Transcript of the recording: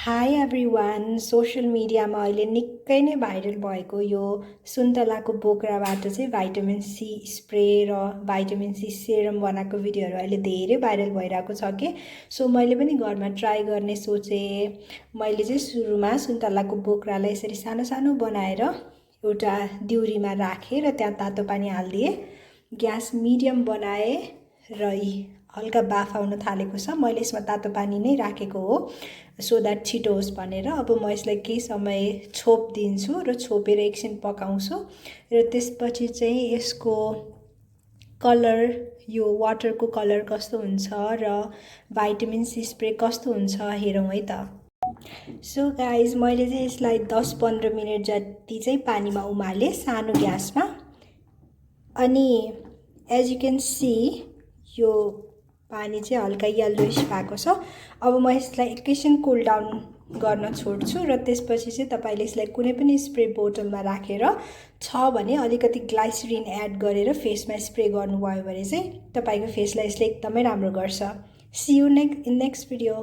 High everyone social मिडियामा अहिले निकै नै भाइरल भएको यो सुन्तलाको बोक्राबाट चाहिँ भाइटामिन सी स्प्रे र भाइटामिन सी सेरम बनाएको भिडियोहरू अहिले धेरै भाइरल भइरहेको छ कि सो मैले पनि घरमा ट्राई गर्ने सोचेँ। मैले चाहिँ सुरुमा सुन्तलाको बोक्रालाई यसरी सानो सानो बनाएर एउटा दिउरीमा राखेँ र त्यहाँ तातो पानी हालिदिएँ। ग्यास मिडियम बनाएँ र हल्का बाफ आउन थालेको छ। मैले यसमा तातो पानी नै राखेको हो सो द्याट छिटो होस् भनेर। अब म यसलाई केही समय छोपिदिन्छु र छोपेर एकछिन पकाउँछु र त्यसपछि चाहिँ यसको कलर यो वाटरको कलर कस्तो हुन्छ र भाइटामिन सी स्प्रे कस्तो हुन्छ हेरौँ है त। सो गाइज मैले चाहिँ यसलाई 10-15 मिनट जति चाहिँ पानीमा उमालेँ सानो ग्यासमा। अनि एज यु क्यान सी यो पानी चाहिँ हल्का येल्लोइस भएको छ। अब म यसलाई एकैछिन कुल डाउन गर्न छोड्छु र त्यसपछि चाहिँ तपाईँले यसलाई कुनै पनि स्प्रे बोतलमा राखेर छ भने अलिकति ग्लाइसरिन एड गरेर फेसमा स्प्रे गर्नुभयो भने चाहिँ तपाईँको फेसलाई यसले एकदमै राम्रो गर्छ। See you in next video.